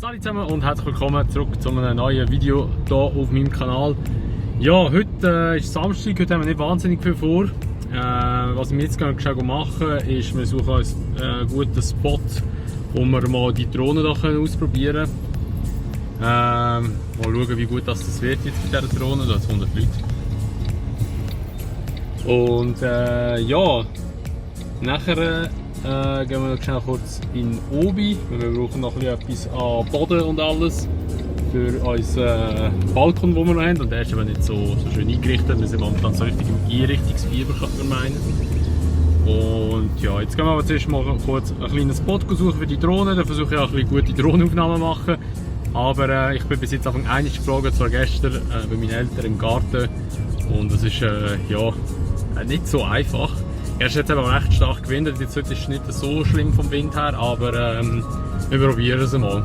Hallo zusammen und herzlich willkommen zurück zu einem neuen Video hier auf meinem Kanal. Ja, heute ist Samstag, heute haben wir nicht wahnsinnig viel vor. Was wir jetzt schnell machen, ist, wir suchen uns einen guten Spot, wo wir mal die Drohne hier ausprobieren können. Mal schauen, wie gut das wird jetzt bei dieser Drohne, da hat 100 Leute. Und ja, nachher gehen wir noch schnell kurz in Obi, weil wir brauchen noch etwas an Boden und alles für unseren Balkon, den wir noch haben. Und der ist aber nicht so schön eingerichtet. Wir sind momentan so richtig im Einrichtungsfieber, könnte man meinen. Und ja, jetzt gehen wir aber zuerst mal kurz einen kleinen Spot suchen für die Drohne. Dann versuche ich auch ein bisschen gute Drohnenaufnahmen zu machen. Aber ich bin bis jetzt Anfang einmal geflogen, zwar gestern bei meinen Eltern im Garten. Und das ist ja, nicht so einfach. Erst jetzt aber recht stark gewindet, jetzt heute ist es nicht so schlimm vom Wind her, aber wir probieren es mal.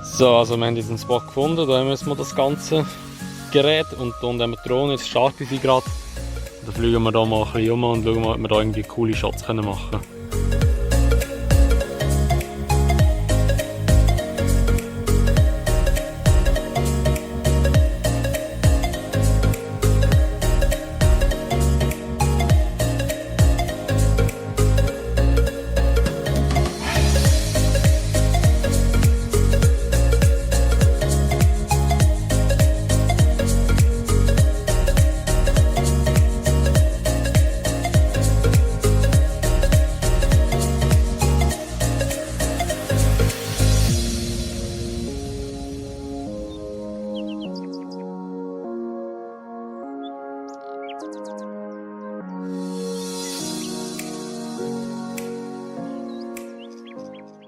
So, also wir haben jetzt einen Spot gefunden, da haben wir jetzt mal das ganze Gerät und hier haben wir die Drohne, jetzt starten sie gerade. Dann fliegen wir da mal ein bisschen um und schauen mal, ob wir da irgendwie coole Shots machen können.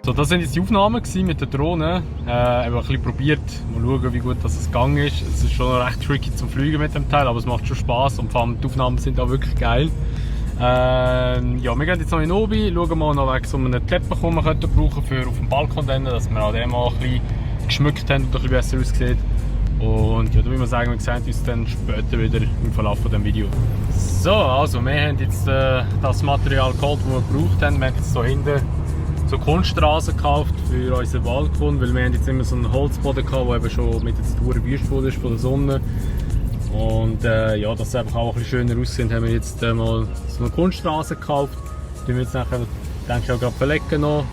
So, das waren jetzt die Aufnahmen mit der Drohne. Ein bisschen probiert, mal schauen, wie gut das gegangen ist. Es ist schon recht tricky zum Fliegen mit dem Teil, aber es macht schon Spaß und vor allem die Aufnahmen sind auch wirklich geil. Ja, wir gehen jetzt noch in Obi, schauen mal noch wegen so einem Teppich, den wir brauchen für auf dem Balkon, dass wir auch den mal ein bisschen geschmückt haben und ein bisschen besser aussieht. Und ja, da würde ich sagen, wir sehen uns dann später wieder im Verlauf von dem Video. So, also wir haben jetzt das Material geholt, das wir gebraucht haben. Wir haben jetzt hier hinten so Kunststraßen gekauft für unseren Balkon, weil wir haben jetzt immer so einen Holzboden gehabt, der eben schon mit der Tour wüst wurde von der Sonne. Und ja, dass es einfach auch ein bisschen schöner aussieht, haben wir jetzt mal so eine Kunststraße gekauft. Die wir jetzt nachher, denke ich, auch gerade verlegen noch.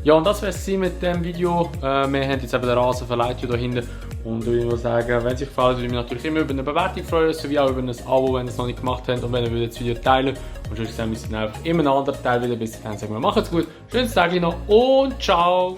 Ja, und das wäre es mit dem Video. Wir haben jetzt eben den Rasen verleiht hier hinten. Und ich würde sagen, wenn es euch gefällt, würde ich mich natürlich immer über eine Bewertung freuen, sowie auch über ein Abo, wenn ihr es noch nicht gemacht habt. Und wenn ihr das Video teilen und sonst sehen wir uns dann einfach in einem anderen Teil wieder. Bis dahin sagen wir, macht's gut, schönes Tag noch und ciao!